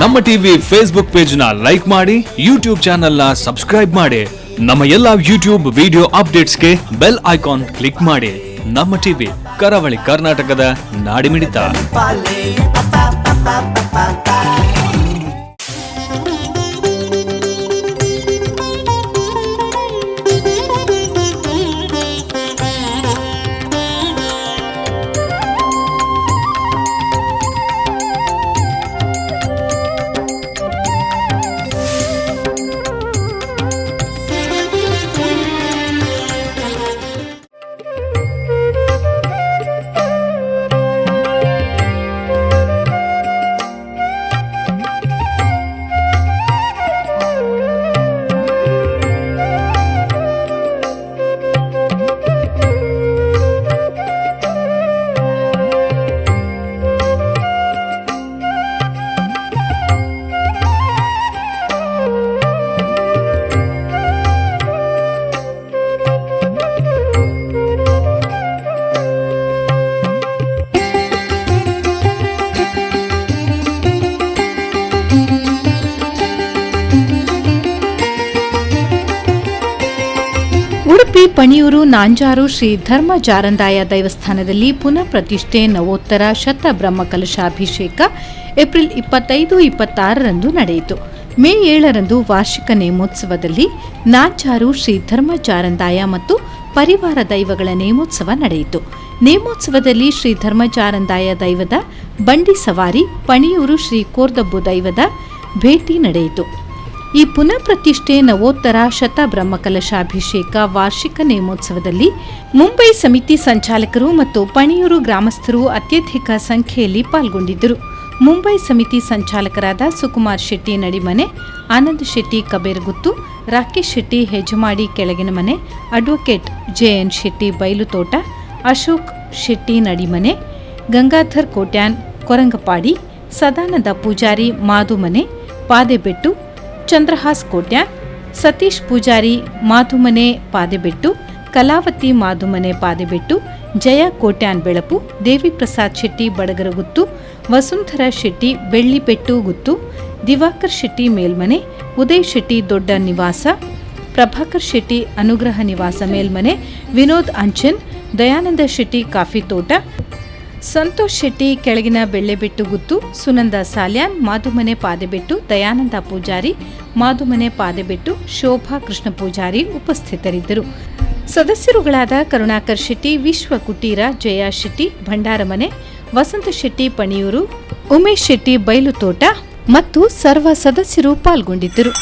ನಮ್ಮ TV Facebook page ನ like ಮಾಡಿ, ಯೂಟ್ಯೂಬ್ ಚಾನೆಲ್ ನ ಸಬ್ಸ್ಕ್ರೈಬ್ ಮಾಡಿ. ನಮ್ಮ ಎಲ್ಲಾ ಯೂಟ್ಯೂಬ್ ವಿಡಿಯೋ ಅಪ್ಡೇಟ್ಸ್ಗೆ bell icon click ಮಾಡಿ. ನಮ್ಮ ಟಿವಿ, ಕರಾವಳಿ ಕರ್ನಾಟಕದ ನಾಡಿಮಿಡಿತ. ಉಡುಪಿ ಪಣಿಯೂರು ನಾಂಜಾರು ಶ್ರೀ ಧರ್ಮ ಜಾರಂದಾಯ ದೇವಸ್ಥಾನದಲ್ಲಿ ಪುನಃ ಪ್ರತಿಷ್ಠೆ ನವೋತ್ತರ ಶತ ಬ್ರಹ್ಮ ಕಲಶಾಭಿಷೇಕ ಏಪ್ರಿಲ್ 25, 26ರಂದು ನಡೆಯಿತು. ಮೇ 7ರಂದು ವಾರ್ಷಿಕ ನೇಮೋತ್ಸವದಲ್ಲಿ ನಾಂಜಾರು ಶ್ರೀ ಧರ್ಮ ಜಾರಂದಾಯ ಮತ್ತು ಪರಿವಾರ ದೈವಗಳ ನೇಮೋತ್ಸವ ನಡೆಯಿತು. ನೇಮೋತ್ಸವದಲ್ಲಿ ಶ್ರೀ ಧರ್ಮಜಾರಂದಾಯ ದೈವದ ಬಂಡಿ ಸವಾರಿ, ಪಣಿಯೂರು ಶ್ರೀ ಕೋರ್ದಬ್ಬು ದೈವದ ಭೇಟಿ ನಡೆಯಿತು. ಈ ಪುನಃ ಪ್ರತಿಷ್ಠೆ ನವೋತ್ತರ ಶತ ಬ್ರಹ್ಮಕಲಶಾಭಿಷೇಕ ವಾರ್ಷಿಕ ನೇಮೋತ್ಸವದಲ್ಲಿ ಮುಂಬೈ ಸಮಿತಿ ಸಂಚಾಲಕರು ಮತ್ತು ಪಣಿಯೂರು ಗ್ರಾಮಸ್ಥರು ಅತ್ಯಧಿಕ ಸಂಖ್ಯೆಯಲ್ಲಿ ಪಾಲ್ಗೊಂಡಿದ್ದರು. ಮುಂಬೈ ಸಮಿತಿ ಸಂಚಾಲಕರಾದ ಸುಕುಮಾರ್ ಶೆಟ್ಟಿ ನಡಿಮನೆ, ಆನಂದ್ ಶೆಟ್ಟಿ ಕಬೇರ್ಗುತ್ತು, ರಾಕೇಶ್ ಶೆಟ್ಟಿ ಹೆಜಮಾಡಿ ಕೆಳಗಿನ ಮನೆ, ಅಡ್ವೊಕೇಟ್ ಜೆಎನ್ ಶೆಟ್ಟಿ ಬೈಲುತೋಟ, ಅಶೋಕ್ ಶೆಟ್ಟಿ ನಡಿಮನೆ, ಗಂಗಾಧರ್ ಕೋಟ್ಯಾನ್ ಕೊರಂಗಪಾಡಿ, ಸದಾನಂದ ಪೂಜಾರಿ ಮಾದುಮನೆ ಪಾದೆಬೆಟ್ಟು, ಚಂದ್ರಹಾಸ್ ಕೋಟ್ಯಾನ್, ಸತೀಶ್ ಪೂಜಾರಿ ಮಾಧುಮನೆ ಪಾದೆಬೆಟ್ಟು, ಕಲಾವತಿ ಮಾಧುಮನೆ ಪಾದೆಬೆಟ್ಟು, ಜಯ ಕೋಟ್ಯಾನ್ ಬೆಳಪು, ದೇವಿಪ್ರಸಾದ್ ಶೆಟ್ಟಿ ಬಡಗರಗುತ್ತು, ವಸುಂಧರಾ ಶೆಟ್ಟಿ ಬೆಳ್ಳಿಬೆಟ್ಟು ಗುತ್ತು, ದಿವಾಕರ್ ಶೆಟ್ಟಿ ಮೇಲ್ಮನೆ, ಉದಯ್ ಶೆಟ್ಟಿ ದೊಡ್ಡ ನಿವಾಸ, ಪ್ರಭಾಕರ್ ಶೆಟ್ಟಿ ಅನುಗ್ರಹ ನಿವಾಸ ಮೇಲ್ಮನೆ, ವಿನೋದ್ ಅಂಚನ್, ದಯಾನಂದ ಶೆಟ್ಟಿ ಕಾಫಿ ತೋಟ, ಸಂತೋಷ್ ಶೆಟ್ಟಿ ಕೆಳಗಿನ ಬೆಳ್ಳೆಬೆಟ್ಟು ಗುತ್ತು, ಸುನಂದ ಸಾಲ್ಯಾನ್ ಮಾಧುಮನೆ ಪಾದೆಬೆಟ್ಟು, ದಯಾನಂದ ಪೂಜಾರಿ ಮಾಧುಮನೆ ಪಾದೆಬೆಟ್ಟು, ಶೋಭಾ ಕೃಷ್ಣ ಪೂಜಾರಿ ಉಪಸ್ಥಿತರಿದ್ದರು. ಸದಸ್ಯರುಗಳಾದ ಕರುಣಾಕರ್ ಶೆಟ್ಟಿ ವಿಶ್ವ ಕುಟೀರ, ಜಯಾ ಶೆಟ್ಟಿ ಭಂಡಾರಮನೆ, ವಸಂತ ಶೆಟ್ಟಿ ಪಣಿಯೂರು, ಉಮೇಶ್ ಶೆಟ್ಟಿ ಬೈಲುತೋಟ ಮತ್ತು ಸರ್ವ ಸದಸ್ಯರು ಪಾಲ್ಗೊಂಡಿದ್ದರು.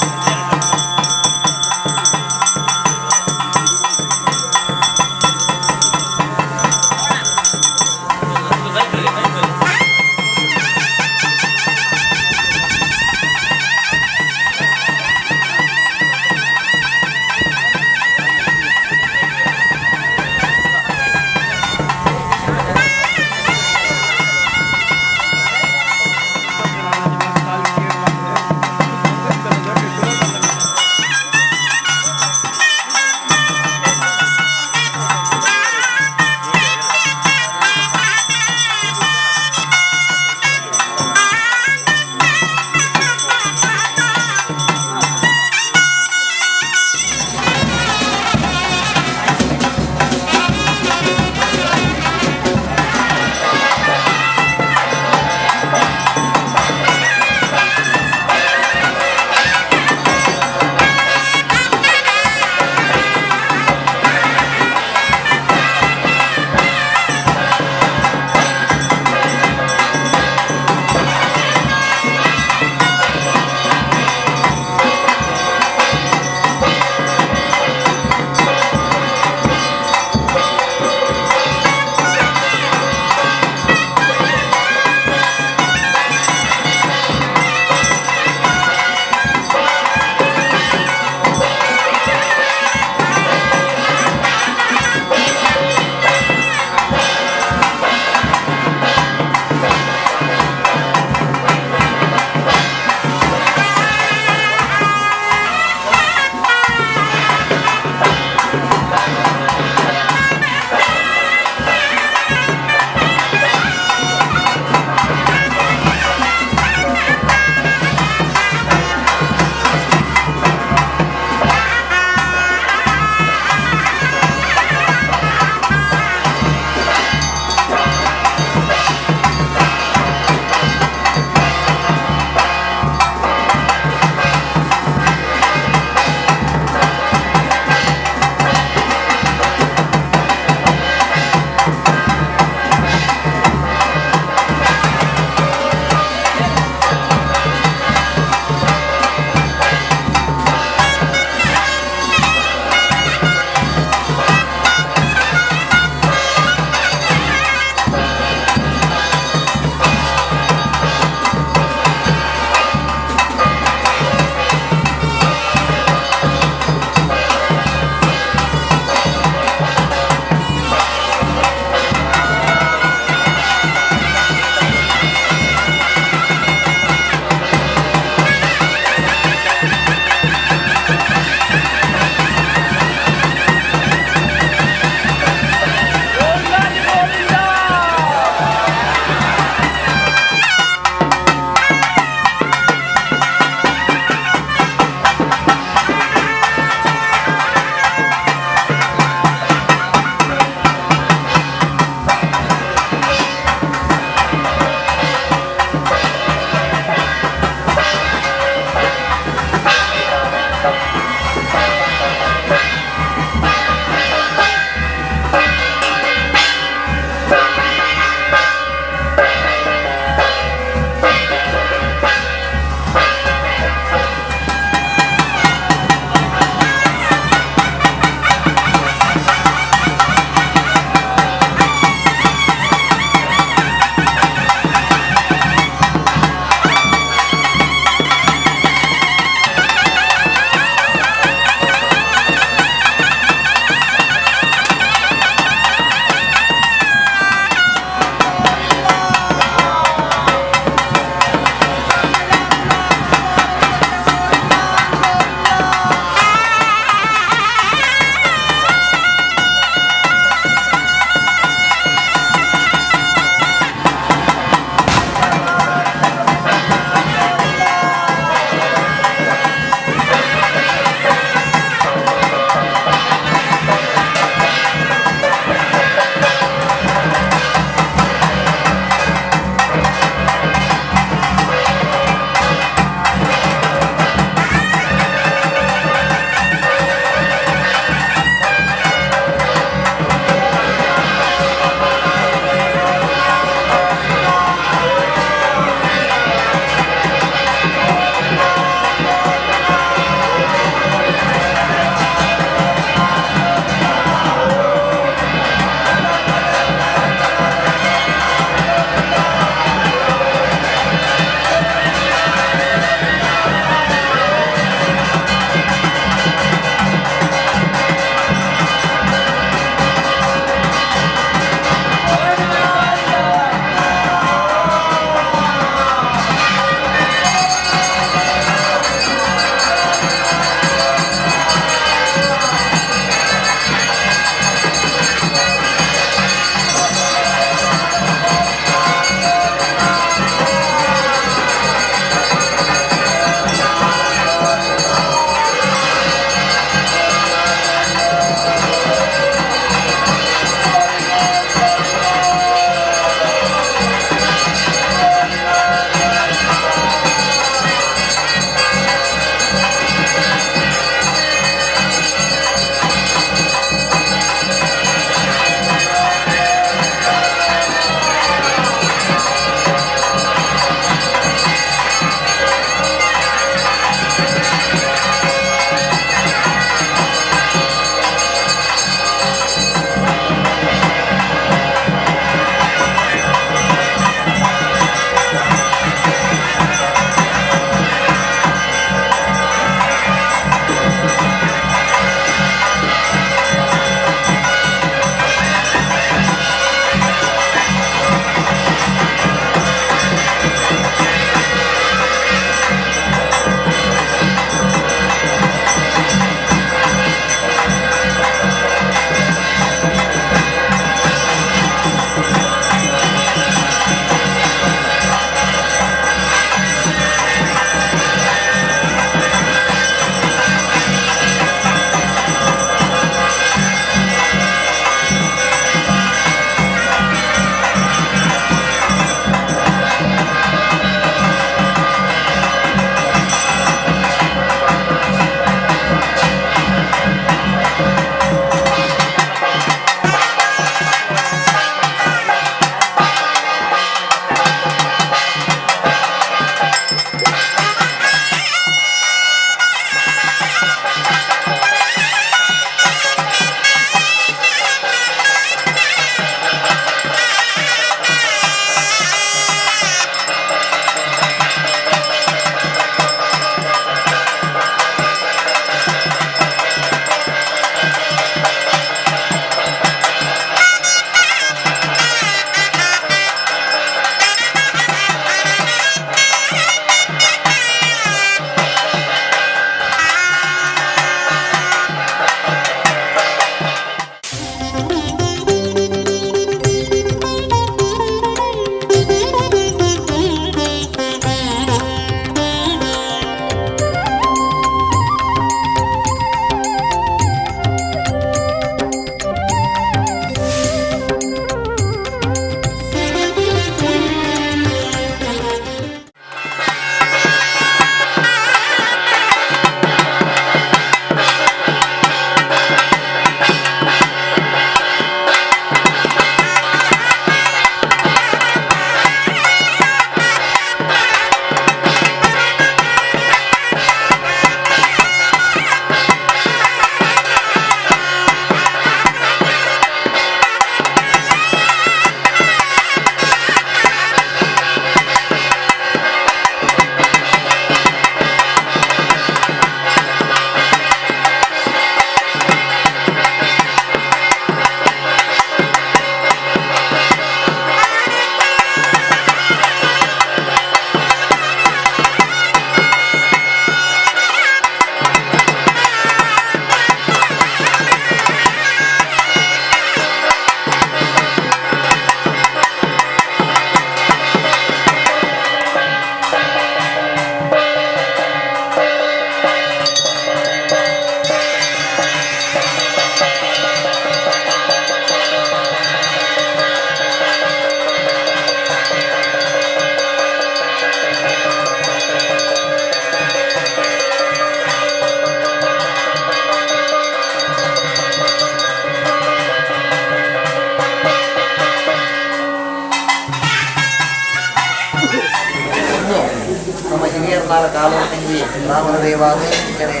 ಮುನ್ನೂತ್ನಾಲ್ಕು ಕಾಲೋಂಜಿ ಗ್ರಾಮದ ದೇವಾದ ಅಂಚನೆ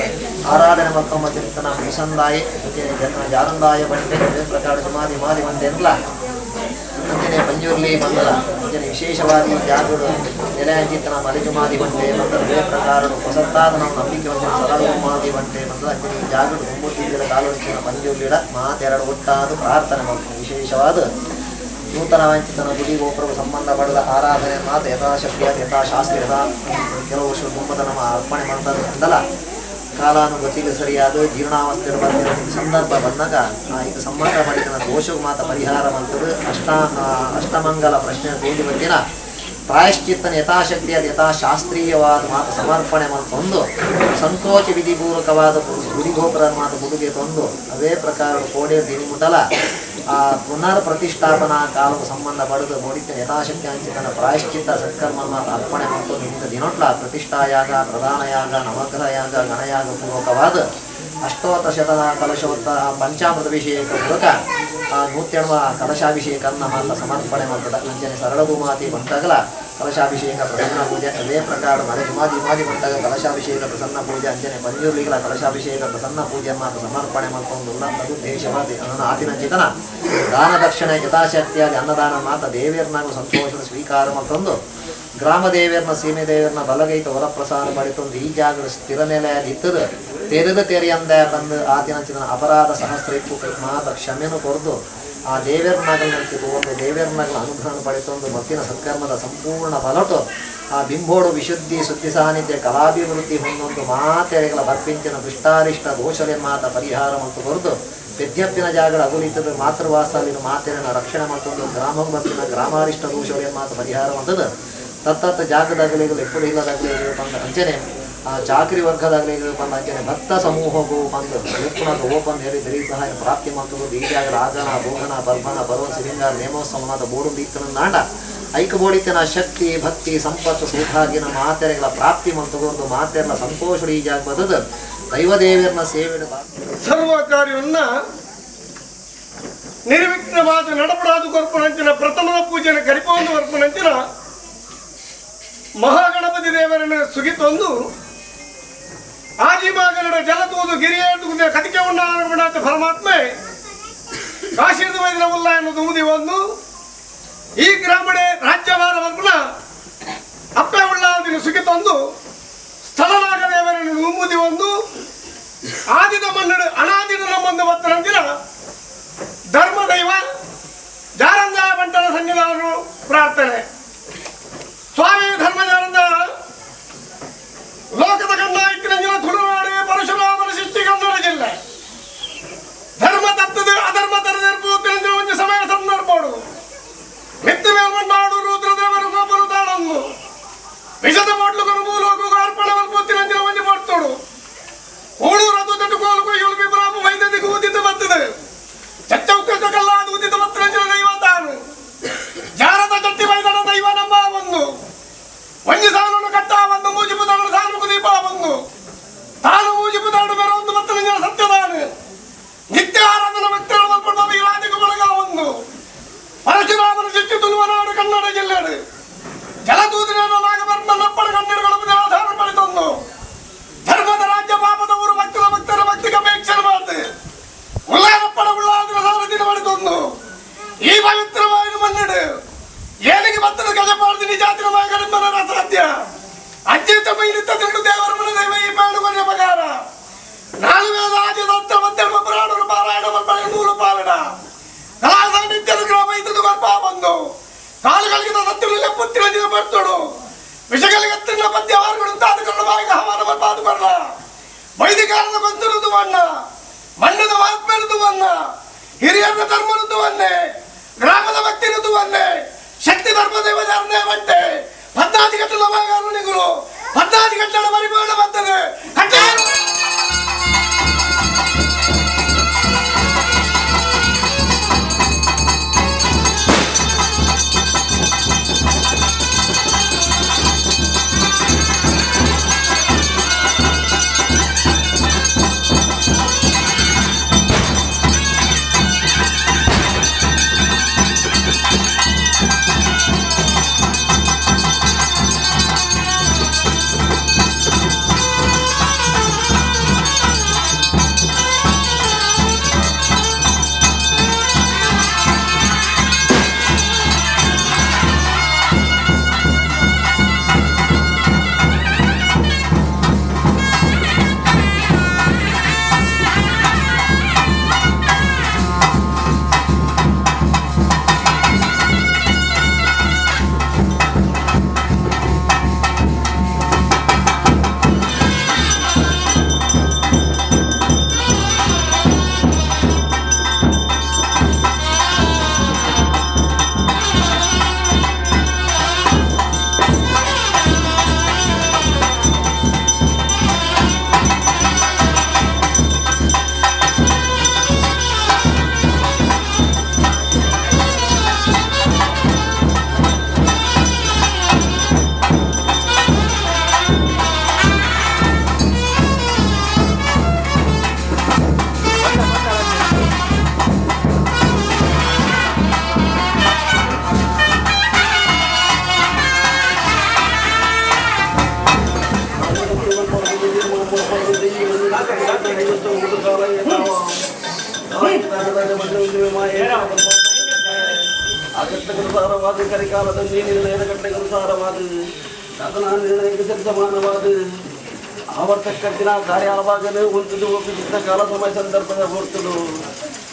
ಆರಾಧನೆ ಮತ್ತೊಮ್ಮ ತಿರ್ತನ ಮುಸಂದಾಯ ಅಂಚನೆ ಜನ ಜಾರಂದಾಯ ಬಂಟೆ ಅದೇ ಪ್ರಕಾರ ಸುಮಾದಿ ಮಾದಿ ಬಂಟೆ ಅನ್ಲ ಅಂಚನೆ ಪಂಜುರ್ಲಿ ಮಂದಲ ಅಂಚನೆ ವಿಶೇಷವಾಗಿ ಜಾಗರು ನೆಲೆ ಅಂಚಿತನ ಮಲಿಜುಮಾದಿ ಬಂಟೆ ಮಂದಲ ಅದೇ ಪ್ರಕಾರ ಹೊಸತ್ತಾದ ನಾವು ನಂಬಿಕೆ ಒಂದಿನ ಸರಳ ಮಾದಿ ಬಂಟೆ ಮಂದಲ ಅಂಚನೆ ಈ ಜಾಗರು ಮುಂಬೂರ್ತಿ ಕಾಲೋಂಚಿನ ಪಂಜುರ್ಲಿಡ ಮಾತೆರಡು ಒಟ್ಟಾದ ಪ್ರಾರ್ಥನೆ ಮಾಡ್ತಾರೆ. ವಿಶೇಷವಾದ ನೂತನ ವಂಚಿತನ ಗುಡಿ ಗೋಪುರಕ್ಕೆ ಸಂಬಂಧಪಡದ ಆರಾಧನೆ ಮಾತು ಯಥಾಶಕ್ತಿಯಾದ ಯಥಾಶಾಸ್ತ್ರ ಯಥಾ ಕೆಲವು ವರ್ಷ ಮುಂಬದ ನಮ್ಮ ಅರ್ಪಣೆ ಮಾಡ್ತಾರೆ ಅಂದಲ್ಲ ಕಾಲಾನುಗತಿಗೆ ಸರಿಯಾದ ಜೀರ್ಣಾವಸ್ಥೆ ಬಂದಿರೋ ಸಂದರ್ಭ ಬಂದಾಗ ಈಗ ಸಂಬಂಧಪಟ್ಟಿನ ದೋಷಕ್ಕೆ ಮಾತ್ರ ಪರಿಹಾರ ಮಾಡ್ತದೆ. ಅಷ್ಟಮಂಗಲ ಪ್ರಶ್ನೆ ತೋಜಿ ಬತ್ತಿನ ಪ್ರಾಯಶ್ಚಿತ್ತನ ಯಥಾಶಕ್ತಿಯಾದ ಯಥಾಶಾಸ್ತ್ರೀಯವಾದ ಮಾತು ಸಮರ್ಪಣೆ ತಂದು ಸಂಕೋಚ ವಿಧಿಪೂರ್ವಕವಾದ ಗುಡಿಗೋಪುರ ಮಾತು ಗುಡುಗೆ ತಂದು ಅದೇ ಪ್ರಕಾರ ಕೋಡೆ ದಿನಿಮುಟಲ ಆ ಪುನರ್ ಪ್ರತಿಷ್ಠಾಪನಾ ಕಾಲಕ್ಕೆ ಸಂಬಂಧ ಪಡೆದು ನೋಡಿದ್ದ ಯಥಾಶಕ್ತಿ ಅಂಚಿತನ ಪ್ರಾಯಶ್ಚಿತ್ತ ಸತ್ಕರ್ಮ ಮಾತು ಅರ್ಪಣೆ ಮತ್ತು ನಿಮಿತ್ತ ದಿನೊಟ್ಲ ಪ್ರತಿಷ್ಠಾಯಾಗ ಪ್ರಧಾನಯಾಗ ನವಗ್ರಹ ಯಾಗ ಗಣಯಾಗ ಪೂರ್ವಕವಾದ ಅಷ್ಟೋತ್ತರ ಶತನ ಕಲಶೋತ್ತರ ಪಂಚಾಮೃತಾಭಿಷೇಕ ಮೂಲಕ ಆ ನೂತ್ಯಣ್ವ ಕಲಶಾಭಿಷೇಕ ಅನ್ನ ಮಾತ್ರ ಸಮರ್ಪಣೆ ಮಾಡ್ತದೆ. ಅಂಜನೆ ಸರಳಭೂಮಾತಿ ಬಂಟಾಗಲ ಕಲಶಾಭಿಷೇಕ ಪ್ರಸನ್ನ ಪೂಜೆ ಅದೇ ಪ್ರಕಾರ ಮನೆ ಜುಮಾದಿ ಮಾದಿ ಬಂಟಾಗ ಕಲಶಾಭಿಷೇಕ ಪ್ರಸನ್ನ ಪೂಜೆ ಅಂಜನೆ ಪಂಜುರ್ಲಿಗಳ ಕಲಶಾಭಿಷೇಕ ಪ್ರಸನ್ನ ಪೂಜೆ ಮಾತ್ರ ಸಮರ್ಪಣೆ ಮಾಡ್ಕೊಂಡು ಅದು ದೇಶವಾದಿ ಆತಿನ ಚಿತನ ದಾನ ದಕ್ಷಿಣೆ ಯಥಾಶಕ್ತಿಯಾಗಿ ಅನ್ನದಾನ ಮಾತ್ರ ದೇವಿಯರ್ನಾಗ ಸಂತೋಷದ ಸ್ವೀಕಾರ ಮಾಡ್ತಂದು ಗ್ರಾಮ ದೇವಿಯರ್ನ ಸೀಮೆ ದೇವಿಯರ್ನ ಬಲಗೈತ ವರಪ್ರಸಾದ ಮಾಡಿತಂದು ಈ ಜಾಗದ ಸ್ಥಿರ ನೆಲೆಯಾಗಿ ಇತ್ತದು ತೆರೆದ ತೆರೆಯಂದ ಬಂದು ಆತಿನ ಅಪರಾಧ ಸಹಸ್ರ ಇಪ್ಪು ಮಾತ್ರ ಕ್ಷಮೆಯನ್ನು ಕೊರೆದು ಆ ದೇವೇರ್ನಾಗಲ್ನಂತೆ ಒಂದು ದೇವೇರ್ನಾಗಲ ಅನುಗ್ರಹ ಪಡೆತೊಂದು ಮತ್ತಿನ ಸತ್ಕರ್ಮದ ಸಂಪೂರ್ಣ ಫಲಟು ಆ ಬಿಂಬೋಡು ವಿಶುದ್ಧಿ ಸುದ್ದಿ ಸಾನ್ನಿಧ್ಯ ಕಲಾಭಿವೃದ್ಧಿ ಹೊಂದೊಂದು ಮಾತೆರೆಗಳ ಬರ್ಪಿಂಚಿನ ದುಷ್ಟಾರಿಷ್ಟ ದೋಷಲೆ ಮಾತ ಪರಿಹಾರ ಮತ್ತು ಕೊರೆದು ಪೆದ್ಯಪ್ಪಿನ ಜಾಗದ ಅಗುಲಿತದ ಮಾತೃವಾಸಲಿನ ಮಾತೆರನ ರಕ್ಷಣೆ ಮತ್ತೊಂದು ಗ್ರಾಮ ಬರ್ಪಿನ ಗ್ರಾಮಾರಿಷ್ಟ ದೋಷಲೆ ಮಾತ ಪರಿಹಾರ ಮಂತದ ತತ್ತ ಜಾಗದಾಗಲಿಗಳು ಎಪ್ಪುಡು ಇಲ್ಲದಾಗಲಿ ಬಂದ ಅಂಚನೆ ಆ ಚಾಕರಿ ವರ್ಗದಾಗಲಿ ಬಂದ ಅಂಚನೆ ಭಕ್ತ ಸಮೂಹಗೂ ಬಂದು ಎಪ್ಪುಣದ ಓಪನ್ ಹೇಳಿ ದರಿ ಸಹಾಯ ಪ್ರಾಪ್ತಿ ಮತ್ತು ಈ ಜಾಗದ ಆಗನ ಭೋಗನ ಪರ್ಬನ ಪರ್ವ ಸಿರಿಂಗಾರ ನೇಮೋತ್ಸವ ಮಾತ ಬೋಡು ದೀಕ್ತನ ನಾಂಡ ಐಕ ಬೋಡಿತನ ಶಕ್ತಿ ಭಕ್ತಿ ಸಂಪತ್ತು ಸೌಭಾಗ್ಯನ ಮಾತೆರೆಗಳ ಪ್ರಾಪ್ತಿ ಮತ್ತು ಮಾತೆರನ ಸಂತೋಷ ಈ ಜಾಗ ಬದದ ದೈವದೇವಿಯರ್ನ ಸೇವೆ ಸರ್ವ ಕಾರ್ಯವನ್ನ ನಿರ್ವಿಘ್ನವಾದ ನಡಪಡಾದ ಕೊರ್ಪನಂಚಿನ ಪ್ರಥಮದ ಪೂಜೆನ ಕರಿಪವನ್ನು ವರ್ಪನಂಚಿನ ಮಹಾಗಣಪತಿ ದೇವರನ್ನು ಸುಗಿತೊಂದು ಆಜಿಮಾಗನಡ ಜಲತೂದು ಗಿರಿಯೇಟು ಕತಿಕೆ ಉಣ್ಣಾತ ಪರಮಾತ್ಮೆ ಕಾಶೀರ್ದ ವೈದ್ಯನ ಉಲ್ಲ ಎನ್ನುವುದು ಮುದಿ ಒಂದು ಈ ಗ್ರಾಮಡೆ ರಾಜ್ಯಭಾರ ವರ್ಪಣ ಅಪ್ಪೆ ಉಳ್ಳಾದಿನ ಸುಗಿತೊಂದು ಸ್ಥಳನಾಗ ದೇವರನ್ನು ಉಮ್ಮುದಿ ಒಂದು ಆದಿದ ಮನ್ನಡು ಅನಾದಿದ ನಮ್ಮೊಂದು ಒತ್ತನಂದಿನ ಧರ್ಮದೈವ ಜಾರಂದಾಯ ಬಂಟನ ಸನ್ನಿಧಾನರು ಪ್ರಾರ್ಥನೆ. ಸ್ವಾಮಿ ಧರ್ಮಜಾರಂದ ಲೋಕದ ಕಣ್ಣ ಇಕ್ಕಿನಂಜಿನ ತುಳುನಾಡು ಪರಶುರಾಮನ ಸೃಷ್ಟಿ ಕನ್ನಡ ಜಿಲ್ಲೆ ಧರ್ಮ ತಪ್ಪದು ಅಧರ್ಮ ತರದಿರ್ಪು ತಿರಂಜಿನ ಒಂದು ಸಮಯ ಸಂದರ್ಭೋಡು ಮಿತ್ತ ಮೇಲ್ಮಣ್ಣಾಡು ರುದ್ರದೇವರು ಗೋಪರು ತಾಳನ್ನು ವಿಷದ ಮೋಟ್ಲುಗನು ಭೂಲೋಕಗೂ ಅರ್ಪಣೆ ಮಲ್ಪು ತಿರಂಜಿನ ಒಂಜಿ ಪಡ್ತೋಡು ಊಳು ರದು ತಟ್ಟುಕೋಲು ಏಳು ಬಿಬ್ರಾಪು ವೈದ್ಯದಿಗೂ ಉದಿತ ಬರ್ತದೆ ಚಚ್ಚೌಕಲ್ಲ ಅದು ಉದಿತ ಬತ್ತಿರಂಜಿನ ದೈವ ತಾನು ಜಾರದ ಚಟ್ಟಿ ವೈದನ ದೈವ ನಮ್ಮ ಒಂದು ಒಂಜಿ ಸಾಲನ್ನು ಕಟ್ಟ ಒಂದು ಮೂಜಿಪುದಾಡು ಸಾಲು ದೀಪ ಒಂದು ತಾನು ಮೂಜಿಪುದಾಡು ಬೇರೆ ಒಂದು ಬತ್ತಲಿಂಜನ ಸತ್ಯದಾನು ನಿತ್ಯ ಆರಾಧನ ಭಕ್ತರು ಮಲ್ಪಡುವ ಈ ರಾಜಕ ಬಳಗ ಒಂದು ಪರಶುರಾಮನ ಸೃಷ್ಟಿ ತುಳುವನಾಡು ಕನ್ನಡ ಜಿಲ್ಲೆಡು ಜಲದೂತಿನ ನಾಗಬರ್ಮನಪ್ಪಡ ಕನ್ನಡಗಳ ಆಧಾರ ಪಡೆದೊಂದು ಧರ್ಮದ ರಾಜ್ಯ ಪಾಪದವರು ಭಕ್ತರ ಭಕ್ತರ ಭಕ್ತಿಗೆ ಅಪೇಕ್ಷೆ ಮಾಡ್ದೆ ಉಳ್ಳಾರಪ್ಪಡ ಉಳ್ಳಾದಿನ ಸಾರದಿನ ಮಾಡಿದೊಂದು ಈ ಪವಿತ್ರವಾದ ಮನ್ನಡು ಏನಿಗೆ ಭಕ್ತರ ಗಜ ಮಾಡ್ತೀನಿ ಜಾತಿನ ಮಗನ ಅಸಾಧ್ಯ ಅಜ್ಜಿತ ಮೈಲಿತ್ತ ತಿರುಡು ದೇವರ ಮನ ದೈವ ಈ ಪಾಡು ಪಗಾರ ನಾಲ್ವೇದ ಆದಿ ದತ್ತ ಮಧ್ಯಮ ಪುರಾಣರು ಪಾರಾಯಣ ಮಲ್ಪಣ ನೂಲು ಪಾಲನ ಕಲಾ ಸಾನ್ನಿಧ್ಯದ ಗ್ರಾಮ ಇದ್ದದ್ದು ಗರ್ಭ ಬಂದು ಕಾಲುಗಳಿಗಿದ ಸತ್ಯಗಳಿಲ್ಲ ಪುತ್ತಿರ ದಿನ ಬರ್ತೋಡು ವಿಷಗಳಿಗತ್ತಿನ ಪದ್ಯ ವಾರಗಳು ತಾದುಕೊಳ್ಳ ಬಾಯಿಗೆ ಹವಾನ ಬರ್ಬಾದುಕೊಳ್ಳ ವೈದಿಕಾರದ ಗೊಂದಲದ್ದು ಅಣ್ಣ ಮಣ್ಣದ ವಾತ್ಮೇಲದ್ದು ಅನ್ನ ಹಿರಿಯರ ಧರ್ಮನದ್ದು ಅನ್ನೆ ಗ್ರಾಮದ ಭಕ್ತಿನದ್ದು ಅನ್ನೆ ಶಕ್ತಿ ಧರ್ಮ ದೇವಜಾರನೇ ಬಂಟೆ ಪದ್ದಾದಿ ಗಟ್ಟಲ ಬಾಗಾರುಣಿಗಳು ಪದ್ದಾದಿ ಗಟ್ಟಲ ಪರಿಪೂರ್ಣ ಬರ್ತದೆ ಕಟ್ಟೆ. ಕಟ್ಟೆಗನುಸಾರವಾದ ಕರಿಕಾಲದ ನಿರ್ಣಯದ ಕಟ್ಟೆಗನುಸಾರವಾದ ಸಾಧನ ನಿರ್ಣಯಕ್ಕೆ ಸರಿ ಸಮಾನವಾದ ಆವರ್ತಕ್ಕಂತಿನ ಕಾರ್ಯಾಲವಾಗಲು ಉಂಟು ಒಪ್ಪಿಸಿದ್ದ ಕಾಲ ಸಮಯ ಸಂದರ್ಭದ ಹೊರ್ತುಡು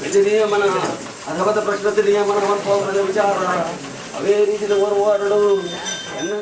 ವಿಧಿ ನಿಯಮನ ಅಧವದ ಪ್ರಶ್ನತಿ ನಿಯಮನ ಮನ್ಪೋಗದ ವಿಚಾರ ಅವೇ ರೀತಿಯ ಓರ್ವಾರಡು ಎನ್ನ.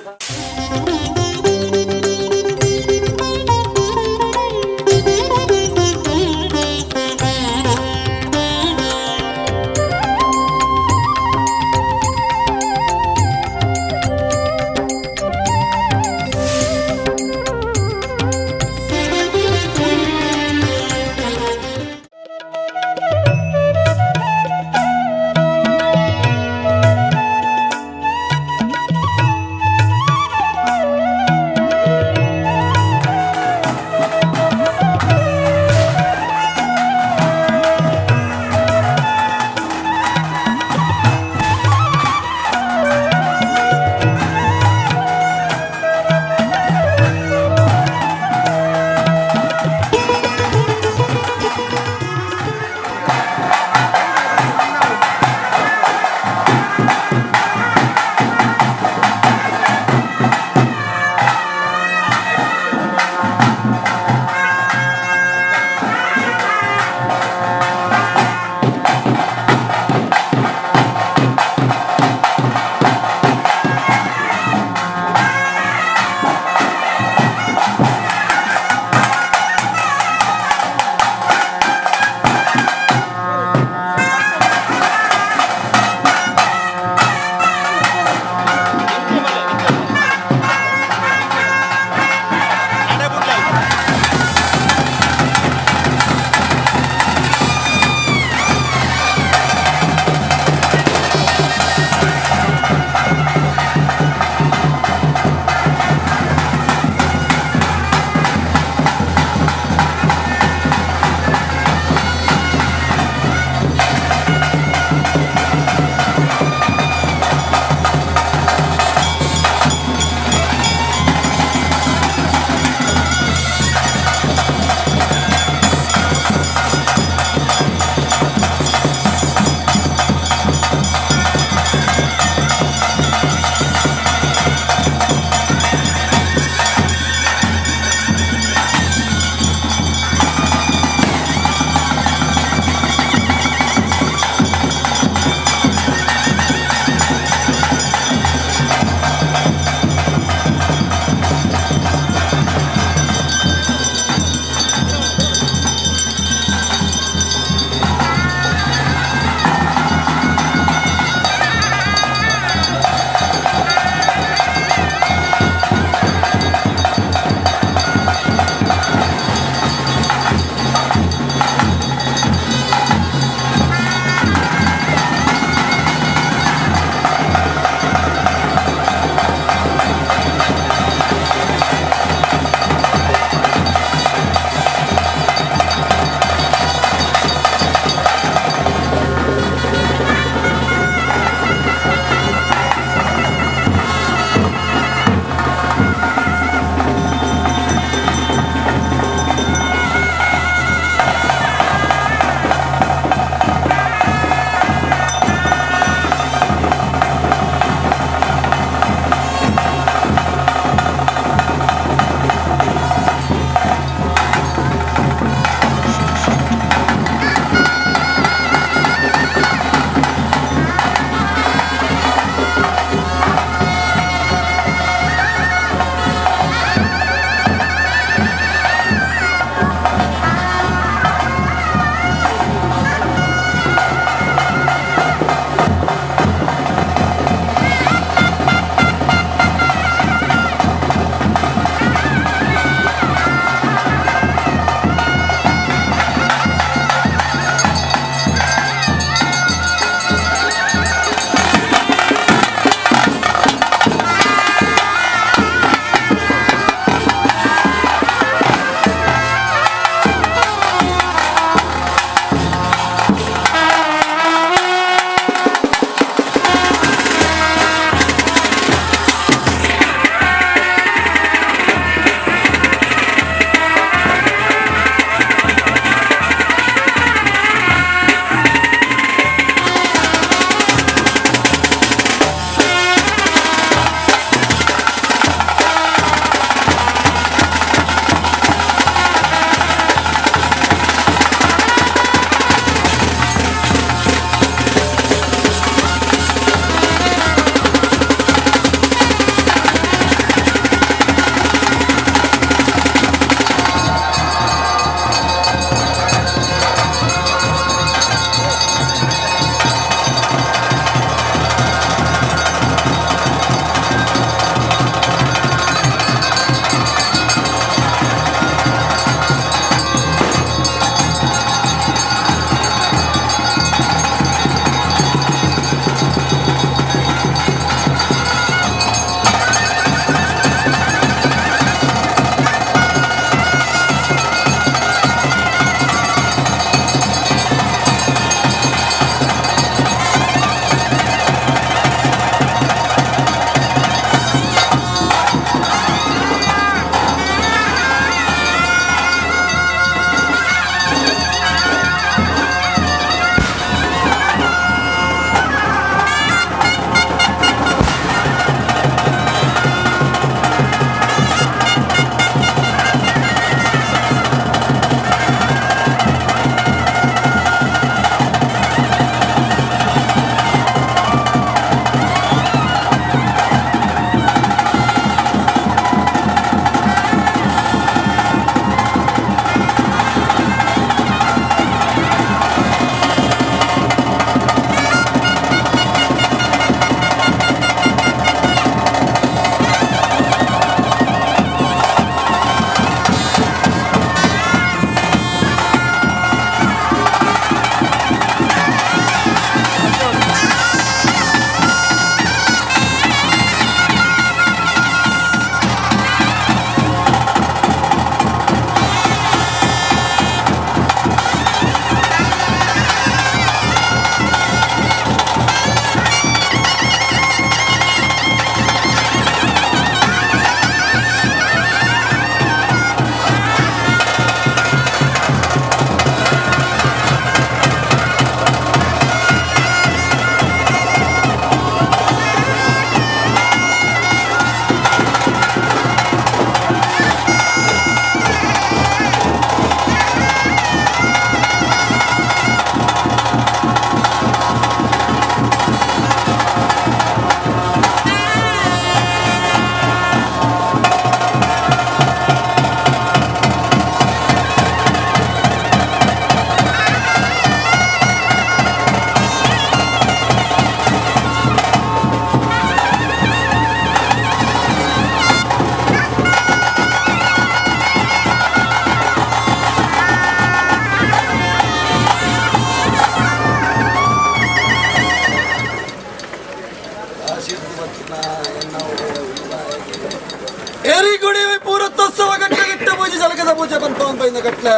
ಏರಿಗುಡಿ ಪೂರತ್ವೋತ್ಸವ ಗಟ್ಟ ಗಿಟ್ಟ ಪೂಜೆ ಜಲಕದ ಪೂಜೆ ಬಂತ ಬೈದ ಕಟ್ಲೆ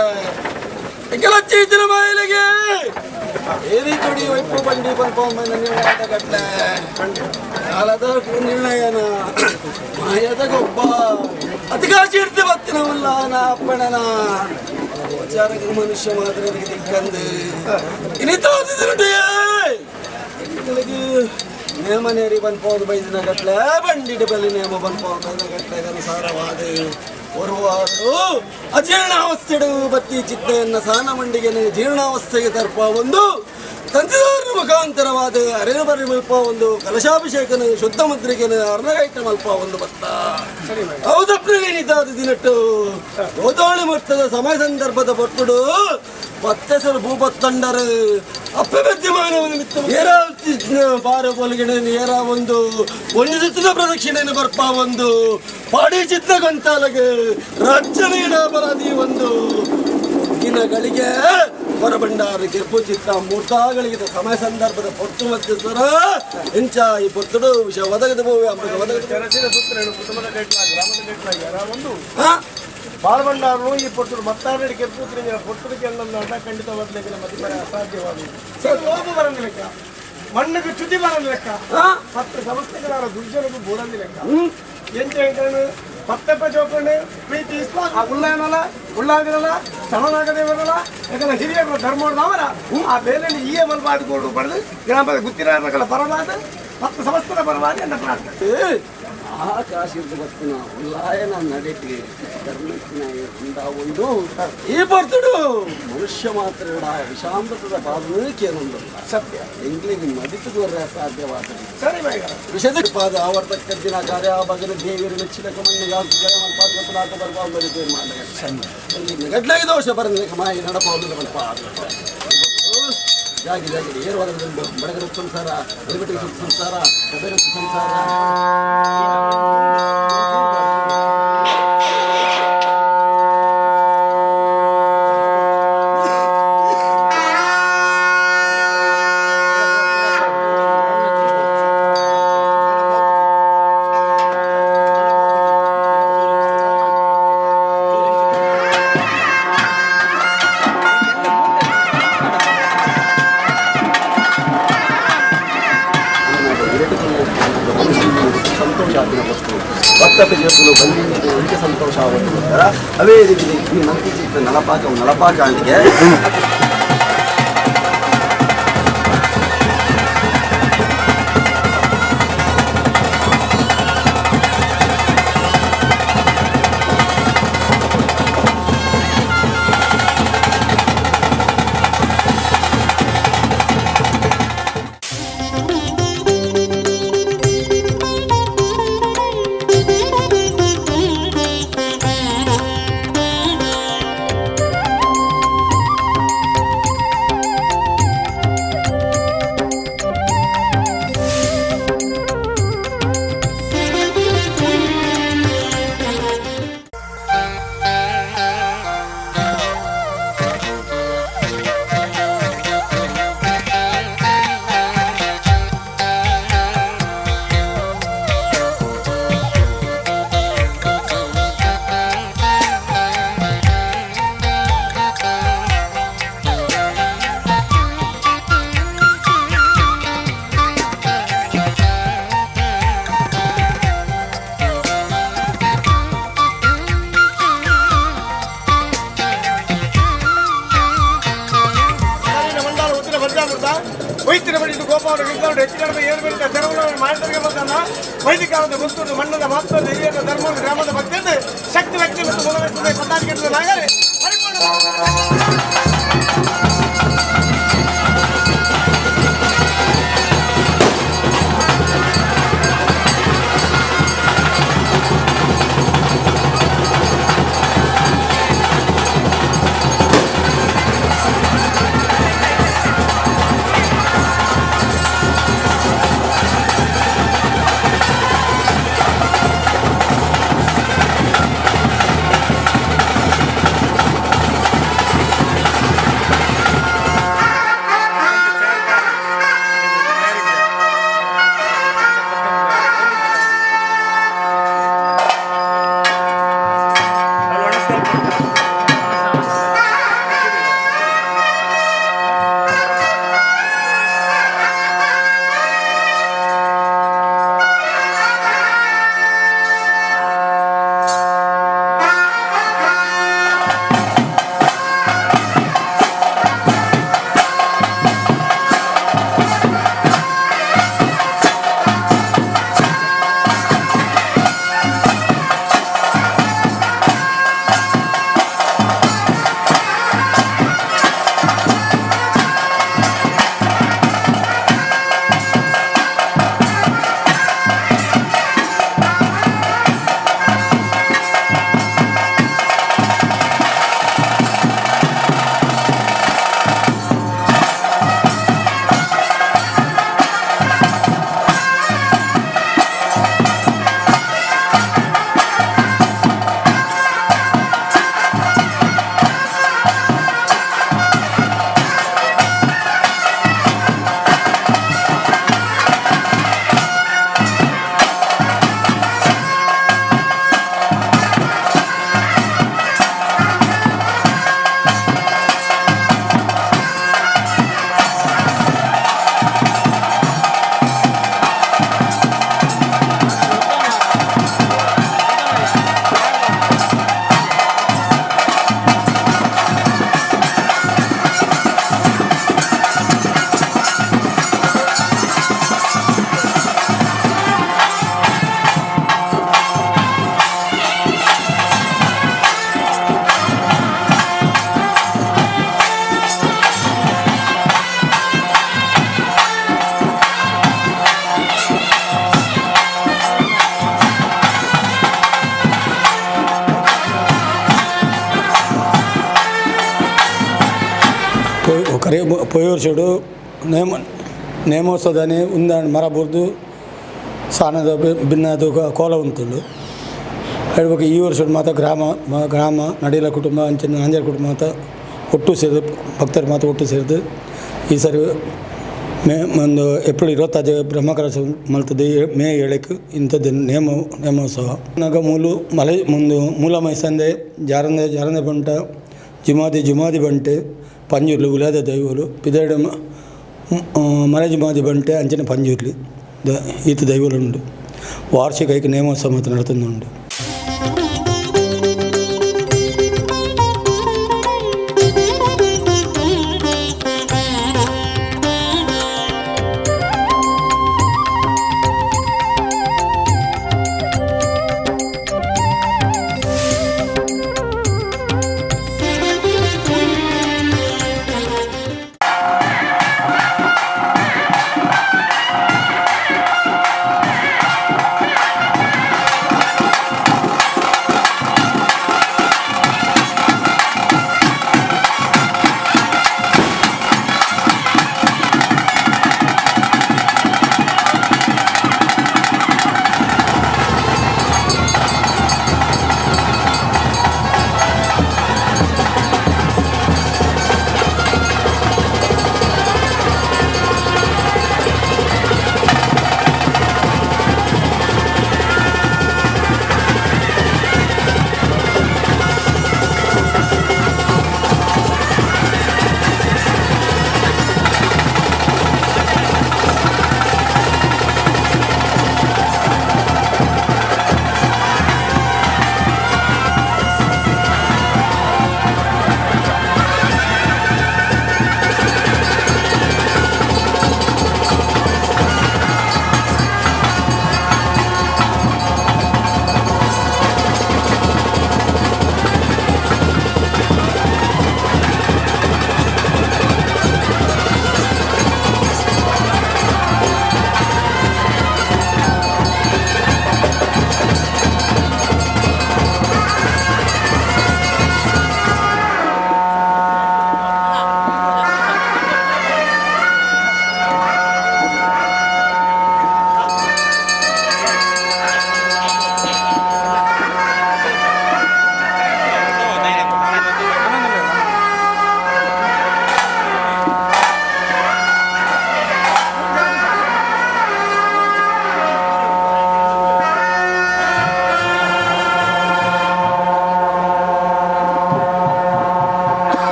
ಎಂಕೆಲಚ್ಚಿ ಮಾಯಿಲೆಗೆ ಏರಿಗುಡಿ ವೈಪು ಬಂಡಿ ಬಂತ ಬೈದ ನಿರ್ಣಯದ ಕಟ್ಲೆ ಕಾಲದ ನಿರ್ಣಯನ ಮಾಯದ ಗೊಬ್ಬ ಅತಿಕಾಶಿ ಇಡ್ತಿ ಬತ್ತಿನವಲ್ಲ ನಾ ಅಪ್ಪಣನ ವಿಚಾರಕ್ಕೆ ಮನುಷ್ಯ ಮಾತ್ರ ದಿಕ್ಕಂದು ಇನಿತಾದಿರುಟೇ ನೇಮ ನೇರಿ ಬಂದ್ಪೋದು ಬೈದಿನ ಗಟ್ಲೆ ಬಂಡಿಡ ಬಲಿ ನೇಮ ಬಂದ್ಪೋದು ಬೈದಿನ ಗಟ್ಲೆ ಅನುಸಾರವಾದ ಒರುವಾರು ಅಜೀರ್ಣಾವಸ್ಥೆಡು ಬತ್ತಿ ಚಿತ್ತೆಯನ್ನು ಸಾನ ಮಂಡಿಗೆ ಜೀರ್ಣಾವಸ್ಥೆಗೆ ತರ್ಪ ಒಂದು ತಂತಿದಾರನ ಮುಖಾಂತರವಾದ ಅರೆನ ಬರಿ ಮಲ್ಪ ಒಂದು ಕಲಶಾಭಿಷೇಕನ ಶುದ್ಧ ಮುದ್ರಿಗೆನ ಅರ್ಣಗೈಟ ಮಲ್ಪ ಒಂದು ಬತ್ತ ಹೌದಪ್ಪ ದಿನಟ್ಟು ಗೋದಾಳಿ ಮಟ್ಟದ ಸಮಯ ಸಂದರ್ಭದ ಪಟ್ಟುಡು ಪತ್ತೆಸರು ಭೂಪತ್ತಂಡರು ಅಪ್ಪೆ ಬೆದ್ಯಮಾನವನ ಮಿತ್ತ ಏರ ಬಾರ ಪೊಲಗಿಡ ಏರ ಒಂದು ಒಂದು ಚಿತ್ರದ ಪ್ರದಕ್ಷಿಣೆಯನ್ನು ಬರ್ಪ ಒಂದು ಪಾಡಿ ಚಿತ್ರ ಗೊಂತಾಲಗೆ ರಕ್ಷಣೆ ಬಲದಿ ಒಂದು ದಿನಗಳಿಗೆ ಹೊರಬಂಡಾರ ಗಿರ್ಪು ಚಿತ್ತ ಮೂರ್ತಾಗಳಿಗೆ ಸಮಯ ಸಂದರ್ಭದ ಪೊಟ್ಟು ಮಧ್ಯಸ್ಥರ ಇಂಚ ಈ ಪೊತ್ತುಡು ವಿಷ ಒದಗದ ಭೂಮಿ ಅಮೃತ ಒದಗದ ಕುಟುಂಬದ ಕೈಟ್ಲ ಗ್ರಾಮದ ಕೈಟ್ಲ ಯಾರ ಒಂದು ಹಾ ಬಾಳಬಂಡಾರನು ಈ ಪೊಟ್ಟುಡು ಮತ್ತಾರಡಿ ಕೆರ್ಪುತ್ರಿ ಪೊಟ್ಟುಡಿಗೆ ಖಂಡಿತ ಬದಲಿಗೆ ಮತಿಪರ ಅಸಾಧ್ಯವಾದ ಲೋಭ ಬರಂದಿ ಲೆಕ್ಕ ಮಣ್ಣಿಗೆ ಚ್ಯುತಿ ಬರಂದಿ ಲೆಕ್ಕ ಪತ್ತು ಸಮಸ್ಯೆಗಳ ದುರ್ಜನకు ಬೂರಂದಿ ಲೆಕ್ಕ ಎಂಚ ಎಂಕರನು ಪತ್ತೆಪ್ಪ ಜೋಕಣ್ಣು ಪ್ರೀತಿ ವಿಶ್ವಾಸ ಆ ಉಳ್ಳಾಯನಲ್ಲ ಉಳ್ಳಾದಿರಲ್ಲ ಸಮನಾಗದೇವರಲ್ಲ ಯಾಕಂದ್ರೆ ಹಿರಿಯರು ಧರ್ಮದವರ ಆ ಬೇಲೆಯಲ್ಲಿ ಈಯೇ ಮಲ್ಬಾದಿಕೊಂಡು ಪಡೆದು ಗ್ರಾಮದ ಗುತ್ತಿನಾರಗಳ ಪರವಾದ ಪತ್ತು ಸಮಸ್ತರ ಪರವಾಗಿ ನನ್ನ ಪ್ರಾರ್ಥನೆ. ಆ ಕಾಶಿರ್ದು ಬತ್ತಿನ ಉಲ್ಲಾಯನ ನಡೆಟಿ ಧರ್ಮಕ್ಕಿನ ಉಂಡ ಒಂದು ಈ ಬರ್ತುಡು ಮನುಷ್ಯ ಮಾತ್ರ ವಿಷಾಮೃತದ ಪಾದನಕ್ಕೇನೊಂದಲ್ಲ ಸತ್ಯ ಎಂಗ್ಲಿಗೆ ಮದಿತು ದೊರೆ ಸಾಧ್ಯವಾದ ಸರಿ ಬೈಗ ವಿಷದ ಪಾದ ಆವರ್ತಕ್ಕ ದಿನ ಕಾರ್ಯ ಬಗನ ದೇವಿಯರು ಮೆಚ್ಚಿದ ಮಣ್ಣಿಗೆ ಗಡ್ಲೆಗೆ ದೋಷ ಬರಂದ್ರೆ ಮಾಯಿ ನಡಪಾದ ಜಾಗಿ ಜಾಗಿ ಏರುವಾಗ ಬಡಗರ ಸಂಸಾರ ಬಡಿಬಟ್ಟಿಗೆ ಸಂಸಾರ ಕಬೇರ ಸಂಸಾರ. ಸಂತೋಷ ಆಗಿನ ವಸ್ತು ಭಕ್ತ ಜೀವಗಳು ಬಂದಿದ್ದು ಅದಕ್ಕೆ ಸಂತೋಷ ಆಗುತ್ತಿರ್ತಾರ. ಅವೇ ರೀತಿ ಈ ಮಂತಿ ಚಿಕ್ಕ ನಲಪಾಕ ನಲಪಾಕ ಅಂಟಿಗೆ ವೈದ್ಯರ ಬಳಿ ಗೋಪಾಲ ಹೆಚ್ಚು ಕಡಿಮೆ ಏನು ಬೀಳುತ್ತೆ ಧರ್ಮವನ್ನು ಮಾಡಿದರಿಗೆ ಬಂದಲ್ಲ ವೈದಿಕಾಲದ ಗೊತ್ತು ಮಣ್ಣದ ಮಹತ್ವ ಹಿರಿಯರ ಧರ್ಮವನ್ನು ಗ್ರಾಮದ ಭಕ್ತಿಯನ್ನು ಶಕ್ತಿ ವ್ಯಕ್ತಿ ಮತ್ತು ಮೂಲ ಪತ್ತಾಧಿಕಾರಿಗಳ ನಾಗರೇ ಪರಿಪೂರ್ಣ. ಕರೆ ಪೋಯಿ ವರ್ಷಡು ನೇಮ ನೇಮೋತ್ಸವದಾನಿ ಉಂದಾಂಡ್ ಮರ ಬೂರ್ದು ಸಾನದ ಬಿನ್ನದ ಕೋಲ ಉಂತುಂಡು. ಹೇಳ್ಬೇಕು, ಈ ವರ್ಷ ಮಾತ ಗ್ರಾಮ ಗ್ರಾಮ ನಡಿಲ ಕುಟುಂಬ ಅಂಚಿನ ನಾಂಜರ್ ಕುಟುಂಬ ಮಾತ ಒಟ್ಟು ಸೇರಿದು, ಭಕ್ತರು ಮಾತ ಒಟ್ಟು ಸೇರಿದು ಈ ಸರಿ ಮೇ ಒಂದು ಏಪ್ರಿಲ್ 25 ಬ್ರಹ್ಮಕಲಶ ಮಲ್ತದೆ. ಮೇ 7ಕ್ಕೆ ಇಂಥದ್ದು ನೇಮೋತ್ಸವ. ನಾಗ ಮೂಲು ಮಲೆ ಮುಂದು ಮೂಲ ಮೈಸಂದೆ ಜಾರಂದೆ ಜಾರಂದೆ ಬಂಟ ಜುಮಾದಿ ಜುಮಾದಿ ಬಂಟೆ ಪಂಜುರ್ಲಿ ಉಲಾದ ದೈವಲು ಪಿದರ್ಡ್ ಮಲೆ ಜುಮಾದಿ ಬಂಟೆ ಅಂಚಿನ ಪಂಜುರ್ಲಿ the ಈತ ದೈವಲುಂಡು. ವಾರ್ಷಿಕ ಐಕ್ ನೇಮೋತ್ಸವ ಮಾತ ನಡತೊಂದುಂಡು.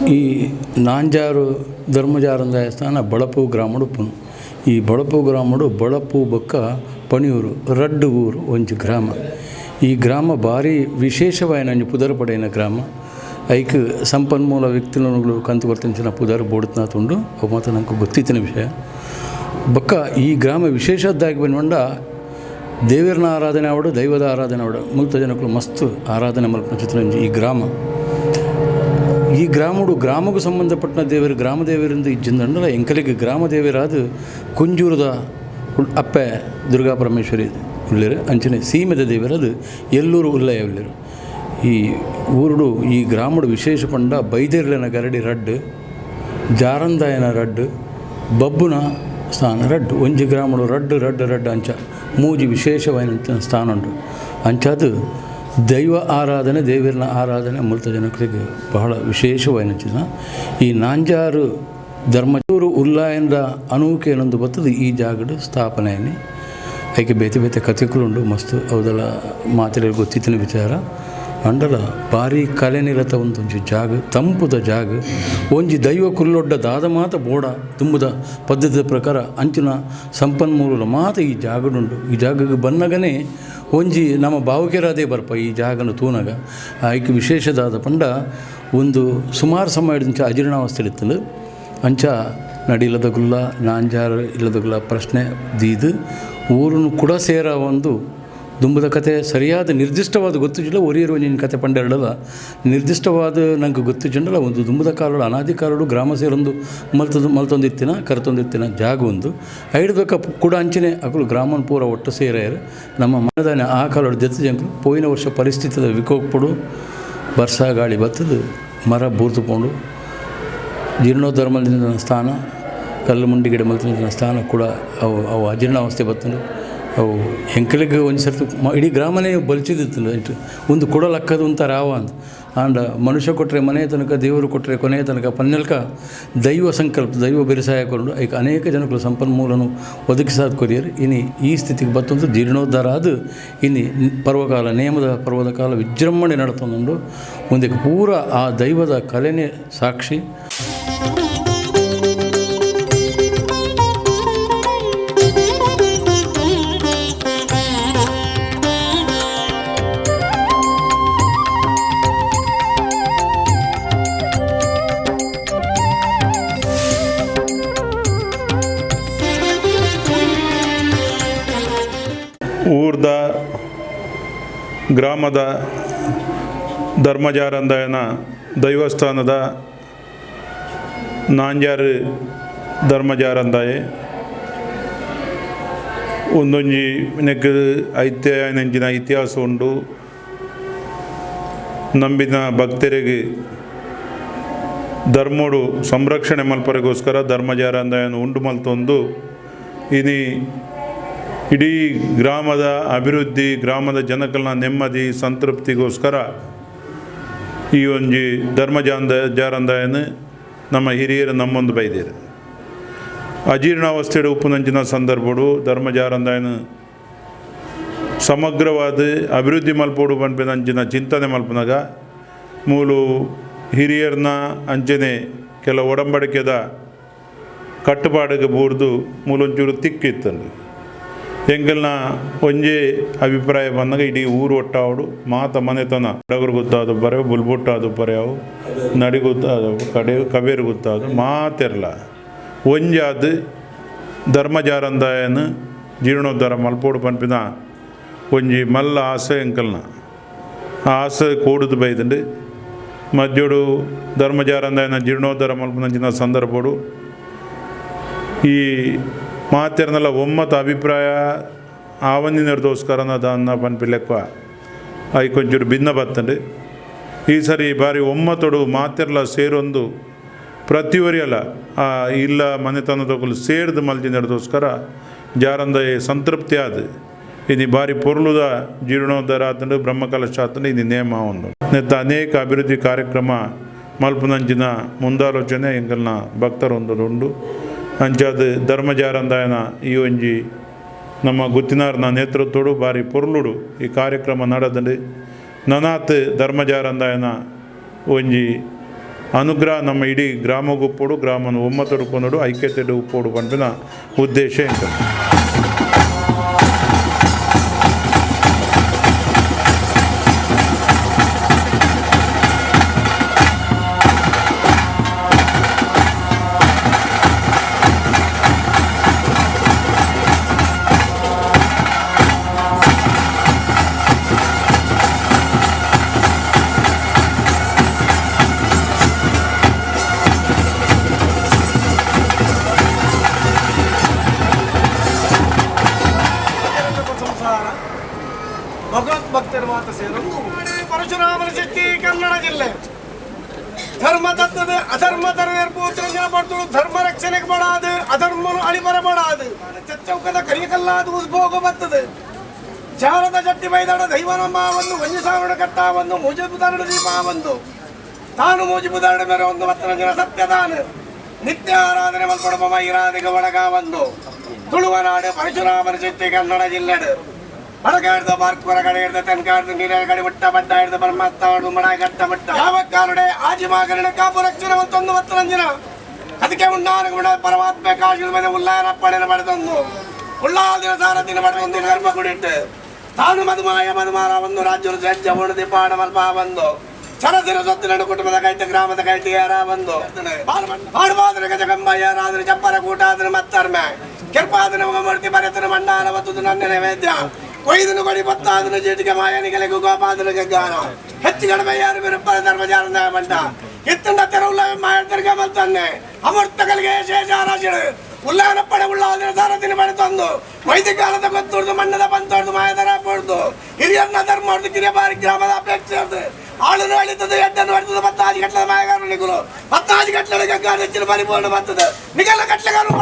ಈ ನಾಂಜಾರು ಧರ್ಮಜಾರಂದಾಯ ಸ್ಥಾನ ಬಳಪು ಗ್ರಾಮಡು ಉಪ್ಪುನು. ಈ ಬಳಪು ಗ್ರಾಮಡು ಬಳಪು ಬೊಕ್ಕ ಪಣಿಯೂರು ರಡ್ಡು ಊರು ಒಂಜಿ ಗ್ರಾಮ. ಈ ಗ್ರಾಮ ಭಾರಿ ವಿಶೇಷವಾಯಿನ ಒಂಜಿ ಪುದರ್ ಪಡೆಯಿನ ಗ್ರಾಮ. ಐಕ್ ಸಂಪನ್ಮೂಲ ವ್ಯಕ್ತಿಗಳು ಕಂತು ಕೊರ್ತಂಚಿನ ಪುದರ್ ಬೋಡುತ್ನಾತುಂಡು ಅವು ಮಾತ್ರ ನಂಗೆ ಗೊತ್ತಿತ್ತಿನ ವಿಷಯ. ಬೊಕ್ಕ ಈ ಗ್ರಾಮ ವಿಶೇಷದ್ದಾಗಿ ಬಂದ್ಕೊಂಡ ದೇವರನ ಆರಾಧನೆ ಆವಡು ದೈವದ ಆರಾಧನೆ ಆವಡು ಮುಲ್ತ ಜನಕ್ಕಳು ಮಸ್ತ್ ಆರಾಧನೆ ಮಲ್ಪನ ಚಿತ್ರ ಈ ಗ್ರಾಮ. ಈ ಗ್ರಾಮಡು ಗ್ರಾಮಕ್ಕೂ ಸಂಬಂಧಪಟ್ಟ ದೇವರು ಗ್ರಾಮ ದೇವರಿಂದ ಇಜ್ಜಿಂದಂಡಲ ಎಂಕಲಿಗೆ ಗ್ರಾಮ ದೇವರಾದ ಕುಂಜೂರದ ಅಪ್ಪೆ ದುರ್ಗಾ ಪರಮೇಶ್ವರಿ ಉಳ್ಳೇರು ಅಂಚನೆ ಸೀಮೆದ ದೇವರಾದ ಎಲ್ಲೂರು ಉಲ್ಲಯ ಉಳ್ಳೇರು. ಈ ಊರುಡು ಈ ಗ್ರಾಮಡು ವಿಶೇಷ ಪಂಡ ಬೈದೇರ್ಲೆನ ಗರಡಿ ರಡ್ಡು ಜಾರಂದಾಯನ ರಡ್ಡು ಬಬ್ಬುನ ಸ್ಥಾನ ರಡ್ಡು ಒಂಜಿ ಗ್ರಾಮಡು ರಡ್ಡು ರಡ್ಡು ರಡ್ಡು ಅಂಚ ಮೂಜಿ ವಿಶೇಷವಾದ ಸ್ಥಾನ ಉಂಟು. ಅಂಚಾದು ದೈವ ಆರಾಧನೆ ದೇವರನ ಆರಾಧನೆ ಮುಲ್ತ ಜನಗಳಿಗೆ ಬಹಳ ವಿಶೇಷವಾದ ಈ ನಾಂಜಾರು ಧರ್ಮಚೂರು ಉಲ್ಲಾಯಂದ ಅನೂಕೇನೊಂದು ಬರ್ತದೆ ಈ ಜಾಗಡು ಸ್ಥಾಪನೆಯಲ್ಲಿ. ಐಕೆ ಬೇತೆ ಬೇತೆ ಕಥೆಗಳುಂಡು ಮಸ್ತ್ ಅವದೆಲ್ಲ ಮಾತಿನ ಗೊತ್ತಿತ್ತಿನ ವಿಚಾರ. ಅಂಡಲ ಭಾರಿ ಕಲೆ ನಿರತ ಒಂದೊಂಜಿ ಜಾಗ ತಂಪುದ ಜಾಗ ಒಂಜಿ ದೈವ ಕುಲ್ಲೊಡ್ಡ ದಾದ ಮಾತ ಬೋಡ ತುಂಬುದ ಪದ್ಧತಿಯ ಪ್ರಕಾರ ಅಂಚಿನ ಸಂಪನ್ಮೂಲದ ಮಾತ ಈ ಜಾಗಡುಂಡು. ಈ ಜಾಗಕ್ಕೆ ಬನ್ನಗನೇ ಒಂಜಿ ನಮ್ಮ ಭಾವುಕೆರಾದೇ ಬರ್ಪ ಈ ಜಾಗನ ತೂನಗ. ಐಕ್ ವಿಶೇಷದಾದ ಪಂಡ ಒಂದು ಸುಮಾರು ಸಮಯ ಅಂಚ ಅಜೀರ್ಣಾವಸ್ಥೆಲಿತ್ತಲು ಅಂಚ ನಡಿಲದ ಗುಲ್ಲ ನಾಂಜಾರ ಇಲ್ಲದ ಗುಲ್ಲ ಪ್ರಶ್ನೆ ದೀದು ಊರನ್ನು ಕೂಡ ಸೇರ ಒಂದು ದುಂಬದ ಕತೆ ಸರಿಯಾದ ನಿರ್ದಿಷ್ಟವಾದ ಗೊತ್ತಿಲ್ಲ. ಒರಿಯರು ನಿನ್ನ ಕತೆ ಪಂಡೆರಡಲ್ಲ ನಿರ್ದಿಷ್ಟವಾದ ನಂಗೆ ಗೊತ್ತಿಜಂಡಲ್ಲ. ಒಂದು ದುಂಬದ ಕಾಲಡು ಅನಾದಿ ಕಾಲಡು ಗ್ರಾಮ ಸೇರೊಂದು ಮಲ್ತೊಂದಿತ್ತಿನ ಕರೆತೊಂದಿತ್ತಿನ ಜಾಗ ಒಂದು ಐಡ್ಬೇಕ ಕೂಡ ಅಂಚನೆ ಅಕಲು ಗ್ರಾಮನ ಪೂರ ಒಟ್ಟು ಸೇರಾಯರು ನಮ್ಮ ಮನದಾನೆ ಆ ಕಾಲಡು ದೆತ್ತ ಜಂಕಲು ಪೋಯಿನ ವರ್ಷ ಪರಿಸ್ಥಿತಿದ ವಿಕೋಪಡು ವರ್ಷ ಗಾಳಿ ಬತ್ತದು ಮರ ಬೂರ್ತುಕೊಂಡು ಜೀರ್ಣೋದ್ಧಾರ ಮಲ್ತಿನ ಸ್ಥಾನ ಕಲ್ಲು ಮುಂಡಿ ಗಿಡ ಮಲ್ತಿನ ಸ್ಥಾನ ಕೂಡ ಅವು ಅವು ಅಜೀರ್ಣಾವಸ್ಥೆ ಬತ್ತಂಡು ಅವು ಎಂಕಲಿಗೆ ಒಂದು ಸರ್ತಿ ಇಡೀ ಗ್ರಾಮನೇ ಬಲ್ಚಿದಿತ್ತು. ಒಂದು ಕೊಡಲಕ್ಕದು ಅಂತ ರಾವ ಅಂತ ಆಂಡ ಮನುಷ್ಯ ಕೊಟ್ಟರೆ ಮನೆಯ ತನಕ ದೇವರು ಕೊಟ್ಟರೆ ಕೊನೆಯ ತನಕ ಪನ್ನೆಲ್ಕ ದೈವ ಸಂಕಲ್ಪ ದೈವ ಬೆರೆಸಾಯ ಕೊಂಡು ಈಗ ಅನೇಕ ಜನಗಳು ಸಂಪನ್ಮೂಲನು ಒದಗಿಸಾದ ಕೊರಿಯರು ಇನಿ ಈ ಸ್ಥಿತಿಗೆ ಬತ್ತಂದು ಜೀರ್ಣೋದ್ಧಾರ ಅದು ಇನಿ ಪರ್ವಕಾಲ ನೇಮದ ಪರ್ವದ ಕಾಲ ವಿಜೃಂಭಣೆ ನಡತೊಂದುಂಡು. ಒಂದಕ್ಕೆ ಪೂರ ಆ ದೈವದ ಕಲೆನೇ ಸಾಕ್ಷಿ. ಊರ್ದ ಗ್ರಾಮದ ಧರ್ಮಜಾರಂದಾಯನ ದೈವಸ್ಥಾನದ ನಾಂಜಾರು ಧರ್ಮಜಾರಂದಾಯೆ ಒಂದೊಂಜಿ ನೆಕ್ ಐತ್ಯಂಚಿನ ಇತಿಹಾಸ ಉಂಡು. ನಂಬಿನ ಭಕ್ತರಿಗೆ ಧರ್ಮೋಡು ಸಂರಕ್ಷಣೆ ಮಲ್ಪರಿಗೋಸ್ಕರ ಧರ್ಮಜಾರಂದಾಯನ ಉಂಡು ಮಲ್ತೊಂದು ಇನಿ ಇಡೀ ಗ್ರಾಮದ ಅಭಿವೃದ್ಧಿ ಗ್ರಾಮದ ಜನಕಲ್ನ ನೆಮ್ಮದಿ ಸಂತೃಪ್ತಿಗೋಸ್ಕರ ಈ ಒಂಜಿ ಧರ್ಮಜಾಂದ ಜಾರಂದಾಯನ ನಮ್ಮ ಹಿರಿಯರು ನಮ್ಮೊಂದು ಬೈದೇರು. ಅಜೀರ್ಣಾವಸ್ಥೆಡು ಉಪ್ಪುನಂಚಿನ ಸಂದರ್ಭಡು ಧರ್ಮಜಾರಂದಾಯನ ಸಮಗ್ರವಾದ ಅಭಿವೃದ್ಧಿ ಮಲ್ಪೋಡು ಪನ್ಪಿನಂಚಿನ ಚಿಂತನೆ ಮಲ್ಪನಾಗ ಮೂಲು ಹಿರಿಯರನ್ನ ಅಂಚನೆ ಕೆಲ ಒಡಂಬಡಿಕೆದ ಕಟ್ಟುಪಾಡಿಗೆ ಬೂರ್ದು ಮೂಲೊಂಚೂರು ತಿಕ್ಕಿತ್ತಂದು. ಎಂಕಲ್ನ ಒಂಜೇ ಅಭಿಪ್ರಾಯ ಬಂದಾಗ ಇಡೀ ಊರು ಒಟ್ಟಾವಡು ಮಾತ ಮನೆತನ ಬಡಗರು ಗೊತ್ತಾದ ಬರೆಯವು ಬುಲ್ಬುಟ್ಟಾದ ಬರೆಯವು ನಡಿ ಗೊತ್ತಾದ ಕಡೆ ಕಬೇರು ಗೊತ್ತಾದ ಮಾತೆರ್ಲ ಒಂಜಾದ ಧರ್ಮಜಾರಂದಾಯನ ಜೀರ್ಣೋದ್ಧಾರ ಮಲ್ಪೋಡು ಪನ್ಪಿನ ಒಂಜಿ ಮಲ್ಲ ಆಸೆ ಎಂಕಲ್ನ ಆ ಆಸೆ ಕೂಡುದು ಬೈದಂಡು. ಮಧ್ಯೋಡು ಧರ್ಮಜಾರಂದಾಯನ ಜೀರ್ಣೋದ್ಧಾರ ಮಲ್ಪನಂಚಿನ ಸಂದರ್ಭಡು ಈ ಮಾತೆರ್ನಲ್ಲ ಒಮ್ಮತ ಅಭಿಪ್ರಾಯ ಆವಂದಿನರ್ದೋಸ್ಕರನ ದಾನ್ನ ಪನ್ಪಿಲೆಕ್ವ I ಕೊಂಚೂರು ಭಿನ್ನ ಬತ್ತಂಡು. ಈ ಸರಿ ಬಾರಿ ಒಮ್ಮತೊಡು ಮಾತೆರ್ಲ ಸೇರೊಂದು ಪ್ರತಿಯೊರಿಯಲ್ಲ ಆ ಇಲ್ಲ ಮನೆತನದೊಕಲು ಸೇರ್ದು ಮಲ್ದಿನರ್ದೋಸ್ಕರ ಜಾರಂದ ಸಂತೃಪ್ತಿ ಆದ ಇನಿ ಬಾರಿ ಪೊರ್ಲುದ ಜೀರ್ಣೋದ್ಧಾರ ಆತಂಡು ಬ್ರಹ್ಮಕಲಶ ಆತಂಡು ಇನಿ ನೇಮ ಒಂದು ನೆತ್ತ ಅನೇಕ ಅಭಿವೃದ್ಧಿ ಕಾರ್ಯಕ್ರಮ ಮಲ್ಪನಂಚಿನ ಮುಂದಾಲೋಚನೆ ಎಂಕಲ್ನ ಭಕ್ತರೊಂದು ಉಂಡು. ಅಂಚಾದ ಧರ್ಮಜಾರಂದಾಯನ ಈ ಒಂಜಿ ನಮ್ಮ ಗುತ್ತಿನಾರ್ನ ನೇತೃತ್ವಡು ಬಾರಿ ಪೊರ್ಲುಡು ಈ ಕಾರ್ಯಕ್ರಮ ನಡೆದಂಡು. ನನಾತ್ ಧರ್ಮಜಾರಂದಾಯನ ಒಂಜಿ ಅನುಗ್ರಹ ನಮ್ಮ ಇಡೀ ಗ್ರಾಮಗೂ ಗ್ರಾಮನ ಒಮ್ಮತಡು ಕೊನಡು ಐಕ್ಯತೆಡು ಉಪ್ಪೋಡು ಪನ್ಪಿನ ಉದ್ದೇಶ ಎಂಕ. ಸಂಸಾರ ಭಗವತ್ ಭಕ್ತರ ಮಾತು ಸೇರೊಂದು ಪರಶುರಾಮನ ಸೃಷ್ಟಿ ಕನ್ನಡ ಜಿಲ್ಲೆ ಧರ್ಮ ತತ್ವದ ಅಧರ್ಮ ತರವೇರ್ಪೂತ್ರ ಪಡ್ತಳು ಧರ್ಮ ರಕ್ಷಣೆಗೆ ಬಡಾದು ಅಧರ್ಮನು ಅಳಿಬರ ಬಡಾದು ಚಚ್ಚೌಕದ ಕರಿಯಕಲ್ಲಾದ ಉದ್ಭೋಗ ಬರ್ತದೆ ಜಾಲದ ಜಟ್ಟಿ ಬೈದಾಡ ದೈವನಮ್ಮ ಒಂದು ಒಂಜಿ ಸಾವಿರ ಕಟ್ಟ ಒಂದು ಮೂಜಿಬುದಾರಡ ದೀಪ ಒಂದು ತಾನು ಮೂಜಿಬುದಾರಡ ಮೇರೆ ಒಂದು ಮತ್ತನ ಜನ ಸತ್ಯದಾನ ನಿತ್ಯ ಆರಾಧನೆ ಮಲ್ಪಡಮ ಇರಾದಿಗ ಒಳಗ ಒಂದು ತುಳುವನಾಡು ಪರಶುರಾಮನ ಶಕ್ತಿ ಕನ್ನಡ ಜಿಲ್ಲೆಡು ಬಡಗಾಡ್ದ ಬಾರ್ಕುರ ಕಡೆ ಹಿಡ್ದ ತೆನ್ಕಾಡ್ದು ನೀರ ಕಡೆ ಮುಟ್ಟ ಬಡ್ಡ ಹಿಡ್ದು ಬ್ರಹ್ಮಸ್ತಾಡು ಮಡ ಗಟ್ಟ ಮುಟ್ಟ ಯಾವ ಕಾಲಡೆ ಆಜಿಮಾಗರಣ ಕಾಪು ರಕ್ಷಣೆ ಮತ್ತೊಂದು ಮತ್ತನಂಜಿನ ಅದಕ್ಕೆ ಉಣ್ಣಾನ ಗುಣ ಪರಮಾತ್ಮ ಕಾಶಿದ ಮೇಲೆ ಉಲ್ಲಾಯನ ಪಡೆನ ಪಡೆದೊಂದು ಉಳ್ಳಾದಿನ ಸಾರದಿನ ಪಡೆದೊಂದು ಗರ್ಭ ಗುಡಿಟ್ಟು ತಾನು ಮಧುಮಾಯ ಮಧುಮಾರ ಒಂದು ರಾಜ್ಯರು ಸಜ್ಜ ಉಣದಿ ಪಾಡ ಮಲ್ಪ ಬಂದು ಸರಸಿನ ಸೊತ್ತಿನ ಕುಟುಂಬದ ಕೈತ ಗ್ರಾಮದ ಕೈತ ಯಾರ ಬಂದು ಪಾಡುವಾದ್ರೆ ಗಜಗಂಬ ಯಾರಾದ್ರೆ ಚಪ್ಪರ ಕೂಟಾದ್ರೆ ಮತ್ತರ್ಮೆ ಕೆರ್ಪಾದನ ಮೂರ್ತಿ ಬರೆತನ ಮಣ್ಣಾನ ಬತ್ತದು ನನ್ನ ನೈವೇದ್ಯ ಕೊಯ್ದನು ಕೊಡಿ ಬತ್ತಾದನು ಜೇಟಿಗೆ ಮಾಯನಿಗಲಿಗೂ ಗೋಪಾದನ ಗಗ್ಗಾನ ಹೆಚ್ಚು ಕಡಿಮೆ ಯಾರು ಬಿರುಪ್ಪರ ಧರ್ಮಜಾರಂದ ಬಂಟ ಎತ್ತಂಡ ತೆರವುಲ್ಲ ಮಾಯತರ್ಗ ಬಲ್ತನ್ನೆ ಅಮೃತಗಳಿಗೆ ಶೇಷಾರಾಶಿಳು ಉಲ್ಲಾನಪ್ಪಡೆ ಉಳ್ಳಾದಿನ ಸಾರದಿನ ಬಡೆ ತಂದು ವೈದ್ಯಕಾಲದ ಗೊತ್ತುರ್ದು ಮಣ್ಣದ ಪಂತೋರ್ದು ಮಾಯದರ ಪೊಡ್ದು ಹಿರಿಯರ್ನ ಧರ್ಮ ಹೊಡೆದು ಕಿರಿಯ ಬಾರಿ ಗ್ರಾಮದ ಅಪೇಕ್ಷೆ ಆಳುನು ಅಳಿತದೆ ಎಡ್ಡನ್ನು ಹೊಡೆತದೆ ಪತ್ತಾಜಿ ಗಟ್ಟಲ ಮಾಯಗಾರ ನಿಗುಲು ಪತ್ತಾಜಿ ಗಟ್ಟಲ ಗಗ್ಗಾರ ಹೆಚ್ಚಿನ ಪರಿಪೂರ್ಣ ಬರ್ತದೆ ನಿಗಲ್ಲ ಕಟ್ಲೆಗಾರು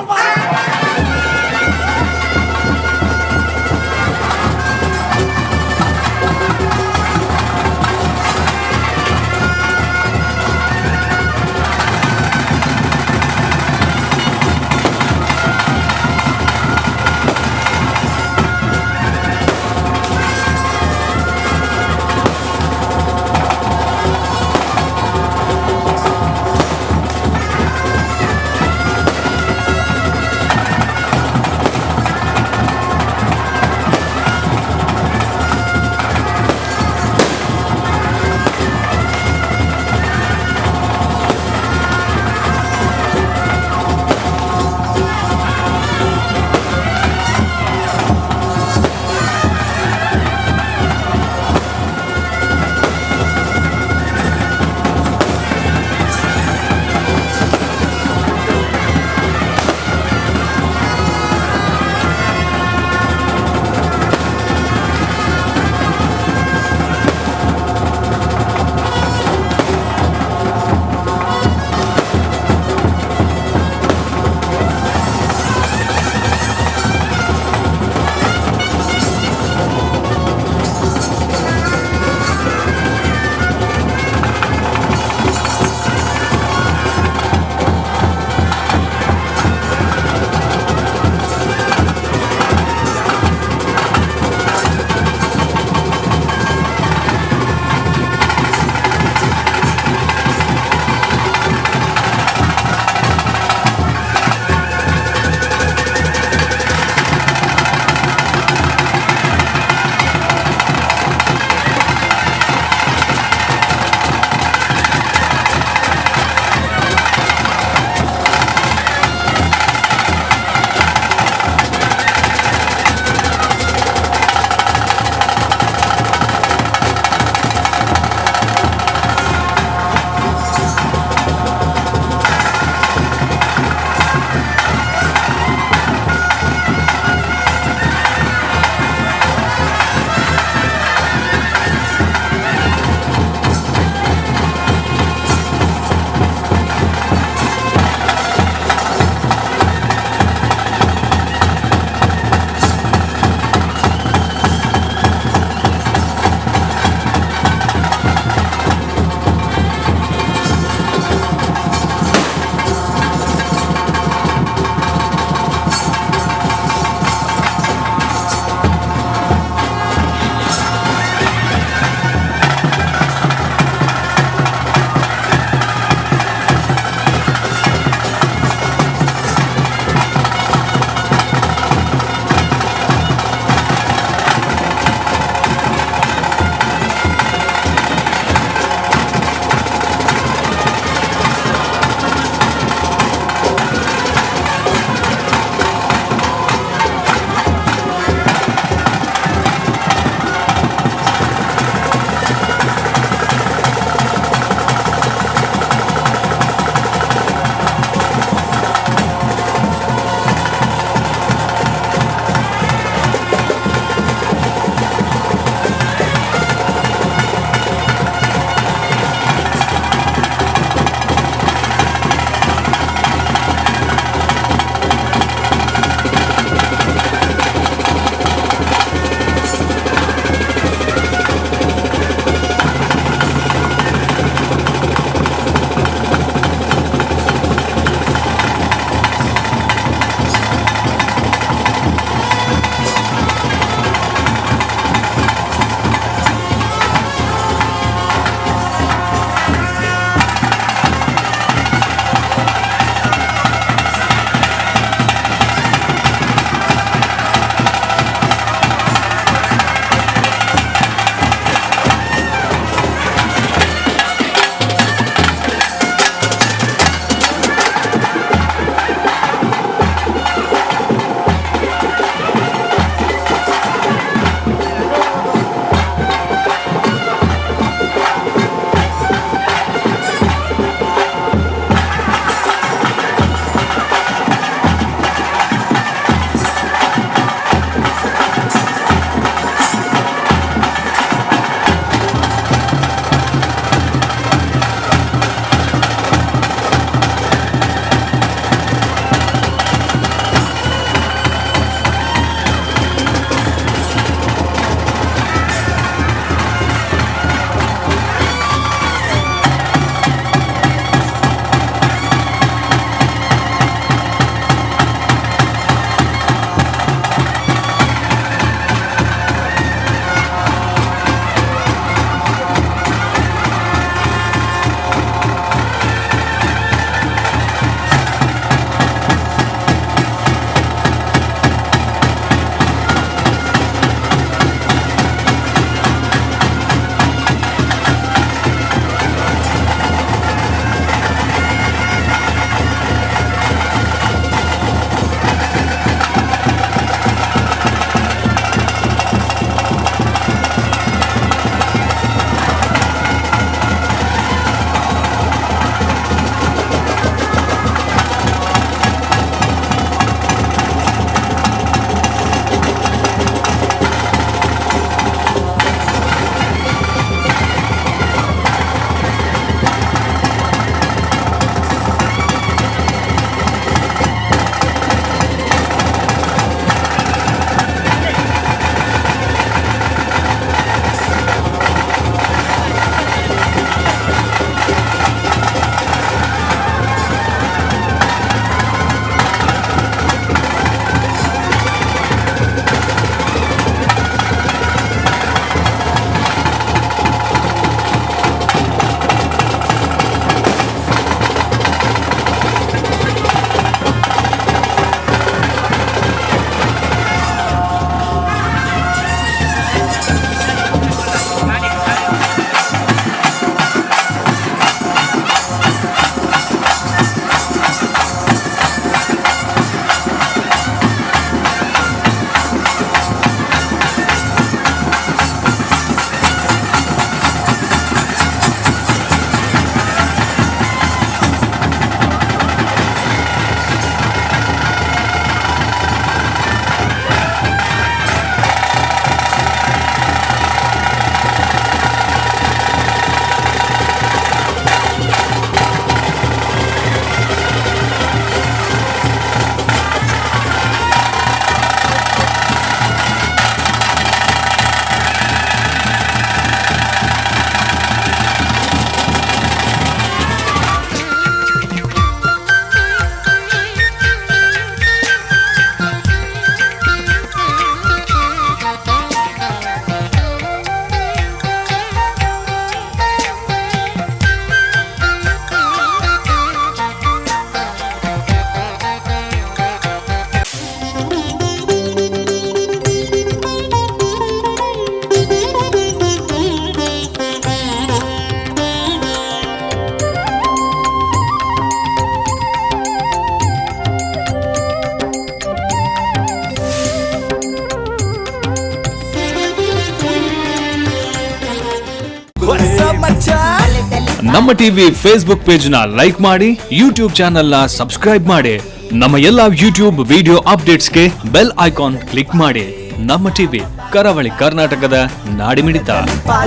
ನಮ್ಮ ಟಿವಿ ಫೇಸ್ಬುಕ್ ಪೇಜ್ ನ ಲೈಕ್ ಮಾಡಿ, ಯೂಟ್ಯೂಬ್ ಚಾನೆಲ್ ನ ಸಬ್ಸ್ಕ್ರೈಬ್ ಮಾಡಿ. ನಮ್ಮ ಎಲ್ಲಾ ಯೂಟ್ಯೂಬ್ ವಿಡಿಯೋ ಅಪ್ಡೇಟ್ಸ್ಗೆ ಬೆಲ್ ಐಕಾನ್ ಕ್ಲಿಕ್ ಮಾಡಿ. ನಮ್ಮ ಟಿವಿ, ಕರಾವಳಿ ಕರ್ನಾಟಕದ ನಾಡಿಮಿಡಿತ. Pa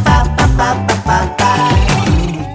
pa pa pa pa.